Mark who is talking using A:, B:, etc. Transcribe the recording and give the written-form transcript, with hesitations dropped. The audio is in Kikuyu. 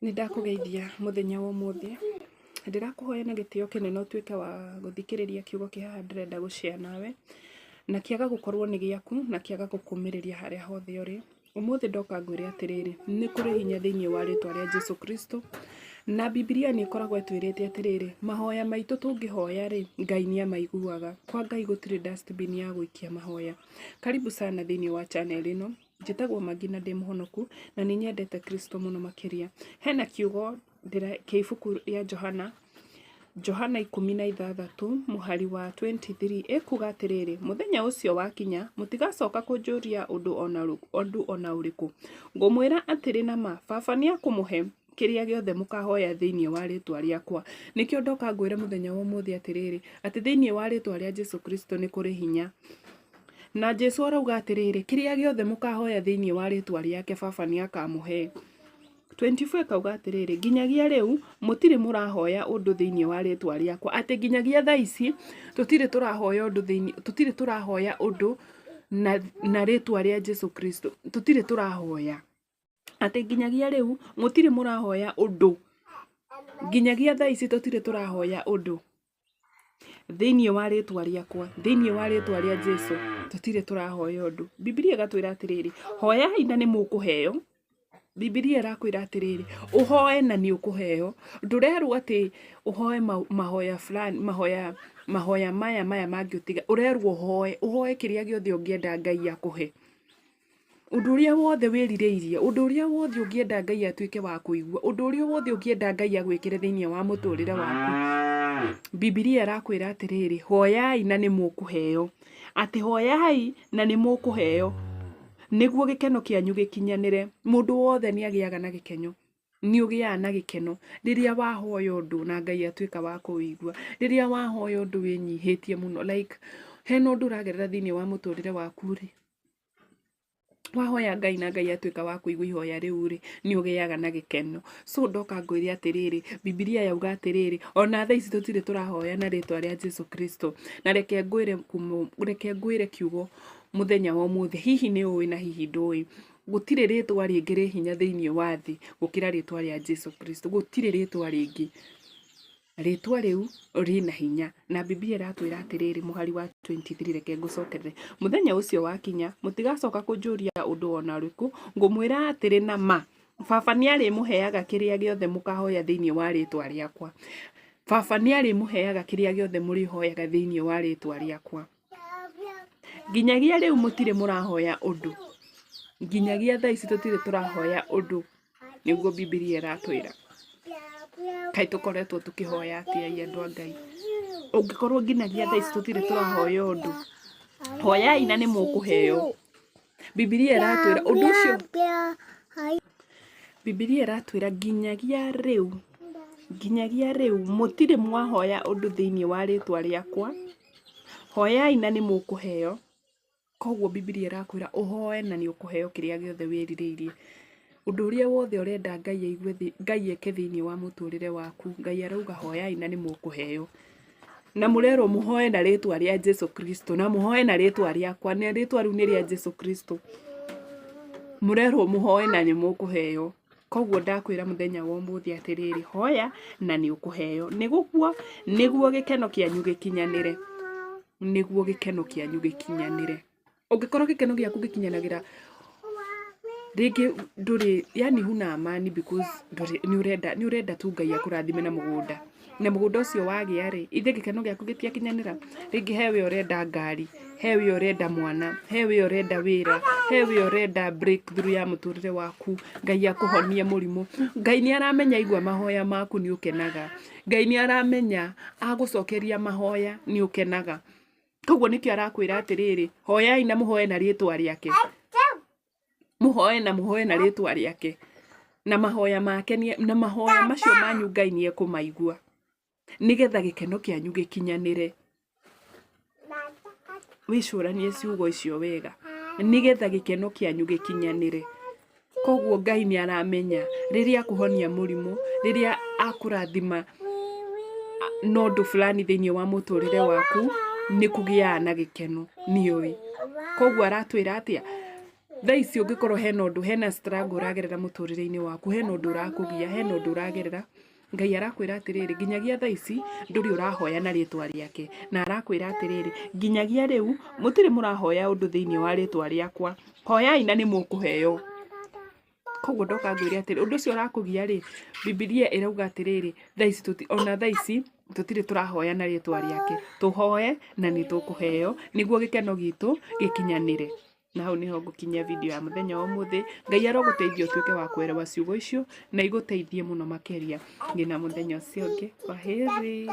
A: Nĩ ndakũgeithia mũthenya wa ũmũthĩ, ndĩrakũhoya na gĩtĩo kĩnene ũtuĩke wa gũthikĩrĩria kiugo kĩ haha ndĩrenda gũ share nawe, na kĩaga gũkorwo nĩ gĩaku na kĩaga gũkũmĩrĩria harĩa hothe ũrĩ, ũmũthĩ ndoka ngwĩre atĩrĩrĩ, nĩ kũrĩ hinya thĩiniĩ wa rĩtwa rĩa Jesũ Kristo, na Bibilia nĩ ĩkoragwo ĩtwĩrĩte atĩrĩrĩ, mahoya maitũ tũngĩhoya rĩ, Ngai nĩ amaiguaga, kwa Ngai gũtirĩ dustbin ya gũikia mahoya. Karibu sana thĩiniĩ wa channel ĩno. Njĩtagwo Maggie na ndĩ mũhonoku na nĩ nyendete Kristo mũno makĩria. Hena kiugo kĩ ibuku rĩa Johana, Johana 16 mũhari wa 23 ĩkuga atĩrĩrĩ, mũthenya ũcio wakinya mũtigacoka kũnjũria ũndũ ona ũrĩkũ. Ngũmwĩra atĩrĩ na ma, Baba nĩ ekũmũhe kĩrĩa gĩothe mũkahoya thĩinĩ wa rĩtwa rĩakwa. Nĩkĩo ndoka ngwĩre mũthenya wa ũmũthĩ atĩrĩrĩ, atĩ thĩinĩ wa rĩtwa rĩa Jesu Kristo nĩ kũrĩ hinya. Na Jesu arauga atĩrĩrĩ, kĩrĩa gĩothe mũkahoya thĩinĩ wa rĩtwa rĩake Baba nĩ akamũhe. 24 ĩkauga atĩrĩrĩ, nginyagia rĩu mũtirĩ mũrahoya ũndũ thĩinĩ wa rĩtwa rĩakwa, atĩ nginyagia thaa ici tũtirĩ tũrahoya ũndũ thĩinĩ, tũtirĩ tũrahoya ũndũ na rĩtwa rĩa Jesu Kristo, tũtirĩ tũrahoya. Atĩ nginyagia rĩu mũtirĩ mũrahoya ũndũ, nginyagia thaa ici tũtirĩ tũrahoya ũndũ. Thĩinĩ wa rĩtwa rĩakwa, thĩinĩ wa rĩtwa rĩa Jesu, tũtirĩ tũrahoya ũndũ. Bibilia ĩgatwĩra atĩrĩrĩ, hoyai na nĩ mũkũheo. Bibilia ĩrakwĩra atĩrĩrĩ, ũhoe na nĩ ũkũheo. Ndũrerwo atĩ ũhoe mahoya fulani, mahoya mahoya maya maya mangĩ ũtige, ũrerwo ũhoe, ũhoe kĩrĩa gĩothe ũngĩenda Ngai akũhe. Ũndũ ũrĩa wothe wĩrirĩirie, ũndũ ũrĩa wothe ũngĩenda Ngai atuĩke wa kũigua, ũndũ ũrĩa wothe ũngĩenda Ngai agwĩkĩre thĩinĩ wa mũtũrĩre waku, Bibilia ĩrakwĩra atĩrĩrĩ, hoyai na nĩ mũkũheo. Atĩ hoyai na nĩ mũkũheo, nĩguo gĩkeno kĩanyu gĩkinyanĩre. Mũndũ wothe nĩ agĩaga na gĩkeno. Nĩ ũgĩaga na gĩkeno rĩrĩa wahoya ũndũ na Ngai atuĩka wa kũwĩigua. Rĩrĩa wahoya ũndũ wĩnyihĩtie mũno like hena ũndũ ũragerera thĩinĩ wa mũtũrĩre waku rĩ, wahoya Ngai na Ngai atuĩka wa kũigua ihoya rĩu rĩ, nĩ ũgĩaga na gĩkeno. So ndoka ngwĩre atĩrĩrĩ, Bibilia yauga atĩrĩrĩ, ona thaa ici tũtirĩ tũrahoya na rĩtwa rĩa Jesu Kristo. Na reke ngwĩre reke ngwĩre kiugo mũthenya wa ũmũthĩ, hihi nĩ ũĩ na hihi ndũĩ, gũtirĩ rĩtwa rĩngĩ rĩ hinya thĩinĩ wa thĩ gũkĩra rĩtwa rĩa Jesu Kristo. Gũtirĩ rĩtwa rĩngĩ. Rĩtwa rĩu rĩna hinya. Na Bibilia ĩratwĩra atĩrĩrĩ, mũhari wa 23, reke ngũcokerere. Mũthenya ũcio wakinya, mũtigacoka kũnjũria ũndũ o na ũrĩkũ. Ngũmwĩra atĩrĩ na ma, Baba nĩ arĩmũheaga kĩrĩa gĩothe mũkahoya thĩinĩ wa rĩĩtwa rĩakwa. Baba nĩ arĩmũheaga kĩrĩa gĩothe mũrĩhoyaga thĩinĩ wa rĩĩtwa rĩakwa. Nginyagia rĩu mũtirĩ mũrahoya ũndũ. Nginyagia thaa ici tũtirĩ tũrahoya ũndũ. Nĩguo Bibilia ĩratwĩra. Kaĩ tũkoretwo tũkĩhoya atĩa ĩ andũ a Ngai? Ũngĩkorwo nginyagia thaa ici tũtirĩ tũrahoya ũndũ, hoyai na nĩ mũkũheo. Bibilia ĩratwĩra ũndũ ũcio, Bibilia ĩratwĩra nginyagia rĩu, nginyagia rĩu mũtirĩ mwahoya ũndũ thĩinĩ wa rĩtwa rĩakwa, hoyai na nĩ mũkũheo. Koguo Bibilia ĩrakwĩra ũhoe na nĩ ũkũheo kĩrĩa gĩothe wĩrirĩirie. Ũndũ ũrĩa wothe ũrenda Ngai aigue Ngai eke thĩinĩ wa mũtũrĩre waku, Ngai arauga hoyai na nĩ mũkũheo. Na mũrerwo mũhoe na rĩtwa rĩa Jesu Kristo, na mũhoe na rĩtwa rĩakwa, na rĩtwa rĩu nĩ rĩa Jesu Kristo. Mũrerwo mũhoe na nĩ mũkũheo. Koguo ndakwĩra mũthenya wa ũmũthĩ atĩrĩrĩ, hoya na nĩ ũkũheo. Nĩguo nĩguo gĩkeno kĩanyu gĩkinyanĩre. Nĩguo gĩkeno kĩanyu gĩkinyanĩre. Ũngĩkorwo gĩkeno gĩaku gĩkinyanagĩra rĩngĩ ndũrĩ yani huna amani because ndũrĩ nĩ ũrenda nĩ ũrenda tu Ngai akũrathime na mũgũnda. Na mũgũnda ũcio wagĩa rĩ, ithe gĩkeno gĩaku gĩtiakinyanĩra? Rĩngĩ he we ũrenda ngari, he we ũrenda mwana, he we ũrenda wĩra, he we ũrenda breakthrough ya mũtũrĩre waku, Ngai akũhonie mũrimũ. Ngai nĩ aramenya aigua mahoya maku nĩ ũkenaga. Ngai nĩ aramenya agũcokeria mahoya nĩ ũkenaga. Koguo nĩkĩo arakwĩra atĩrĩrĩ, hoyai na mũhoe na rĩtwa rĩake. Mũhoe na mũhoe na rĩtwa rĩake. Na mahoya make na mahoya macio manyu Ngai nĩ ekũmaigua. Nĩgetha gĩkeno kĩanyu gĩkinyanĩre. Wĩcũranie ciugo icio wega. Nĩgetha gĩkeno kĩanyu gĩkinyanĩre. Koguo Ngai nĩ aramenya rĩrĩa akũhonia mũrimũ, rĩrĩa akũrathima na ũndũ fulani thĩinĩ wa mũtũrĩre waku, nĩ kũgĩaga na gĩkeno, nĩ ũĩ. Koguo aratwĩra atĩa? Thaa ici ũngĩkorwo hena ũndũ, hena struggle ũragerera mũtũrĩre-inĩ waku, hena ũndũ ũrakũgia, hena ũndũ ũragerera, Ngai arakwĩra atĩrĩrĩ, nginyagia thaa ici ndũrĩ ũrahoya na rĩtwa rĩake. Na arakwĩra atĩrĩrĩ, nginyagia rĩu mũtirĩ mũrahoya ũndũ thĩinĩ wa rĩtwa rĩakwa. Hoyai na nĩ mũkũheo. Koguo ndoka ngwĩre atĩrĩ, ũndũ ũcio ũrakũgia rĩ, Bibilia ĩrauga atĩrĩrĩ, thaa ici ona thaa ici tũtirĩ tũrahoya na rĩtwa rĩake. Tũhoe na nĩ tũkũheo nĩguo gĩkeno gitũ gĩkinyanĩre. Na hau nĩho ngũkinyia video ya mũthenya wa ũmũthĩ. Ngai arogũteithia ũtuĩke wa kũerewa ciugo icio na igũteithie mũno makĩria. Nginya mũthenya ũcio ũngĩ, kwaheri.